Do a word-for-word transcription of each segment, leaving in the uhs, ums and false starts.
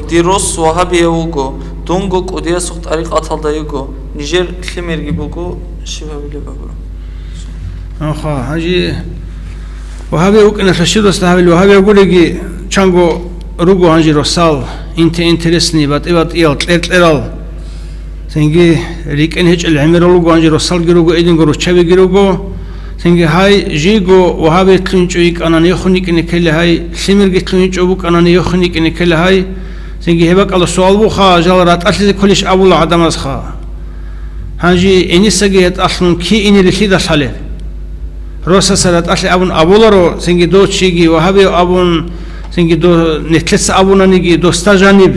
Дир рос вагьабияв вуго, дунго кӀудиясухъ тӀарикъаталда йиго, нижер лъимерги буго, щиб гьабилеб абураб. Аха, гьанже вагьабияв вукӀиналъул щиб досда гьабил, вагьабияв гуреги чанго руго гьанже росал, инте-, интересный, батӀи-батӀиял, кьер-кьерал. Цинги рикӀкӀин гьечӀел гӀемерал руго, гьанже росалги руго, эдинго руччабиги руго. Цинги гьай, жийго вагьабиялъун йичӀо йикӀанани йохун йикӀине ккела гьай, лъимерги лъун йичӀо букӀанани йохун йикӀине ккела гьай. Цинги гьеб бакӀалда суал буха, жал ратӀалъизе кколищ абула гӀадамазха. Гьанже гьенисаги ятӀалъун ки ине рилълъида лъалеб? Росаса ратӀалъи абун абуларо, цинги дов чиги вагьабияв абун, цинги до-, нилъеца абунаниги, досда жаниб,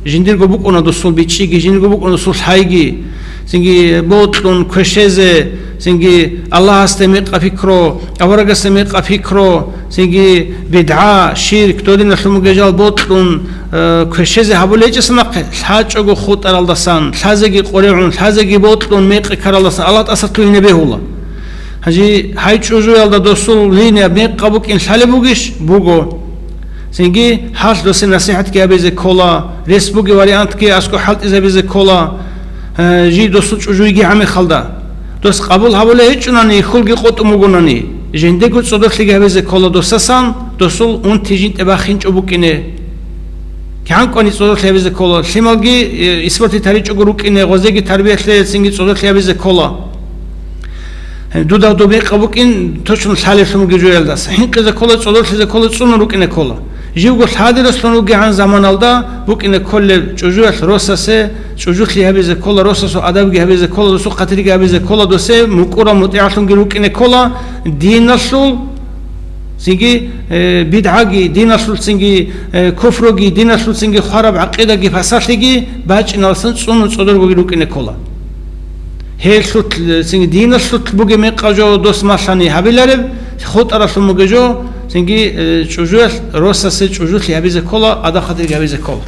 жиндирго букӀуна досул бичӀчӀиги, жиндирго букӀуна досул лъайги, цинги бокьун квешезе, цинги Аллагьасде мекъа пикро, аварагасде мекъа пикро, цинги бидгӀа, ширк, додиналъумугежал бокьун, э, квешезе гьабулечӀеса нахъе, лъачӀого хутӀаралдасан, лъазеги къорегӀун, лъазеги бокьун мекъи ккаралдасан Аллагь тӀаса лъугьине бегьула. Гьанже гьай чӀужуялда досул линия мекъа букӀин лъалеб бугищ? Буго. Цинги гьалъ досе насихӀатги гьабизе ккола, рес буги вариантги аскӀо хӀалтӀизабизе ккола, э, жий досул чӀужуйги гьамихалда. Дос къабул гьабулей гьечӀунани, хьулги къотӀун бугонани, жиндего цӀодорлъиги гьабизе ккола досасан, досул унти жинтӀе бахинчӀо букӀине. КигӀан кӀвани цӀодорлъи гьабизе ккола, лъималги, э, испортить гьаричӀого рукӀине, гъозеги тарбиялъе цинги цӀодорлъи гьабизе ккола. Дуда доб мекъа букӀин точно лъалелъун бугеб жоялдаса. ХӀинкъизе ккола, цӀодорлъизе ккола, цӀунун рукӀине ккола. Живго лъадиралъун вугегӀан заманалда букӀине кколеб чӀужуялъ росасе чӀужулъи гьабизе ккола, росасул адабги гьабизе ккола, досул хъатирги гьабизе ккола, досе мукӀурал мутӀигӀлъунги рукӀине ккола, диналъул цинги, э, бидгӀаги, диналъул цинги, э, куфруги, диналъул цинги хвараб гӀакъидаги пасалъиги бачӀиналдасан цӀунун цӀодоргоги рукӀине ккола. Гьелъул, цинги диналъул бугеб мекъа жо дос малъани гьабилареб, хутӀаралъун бугеб жо, цинги, э, чӀужуялъ росасе чӀужулъи гьабизе ккола, адаб хъатирги гьабизе ккола.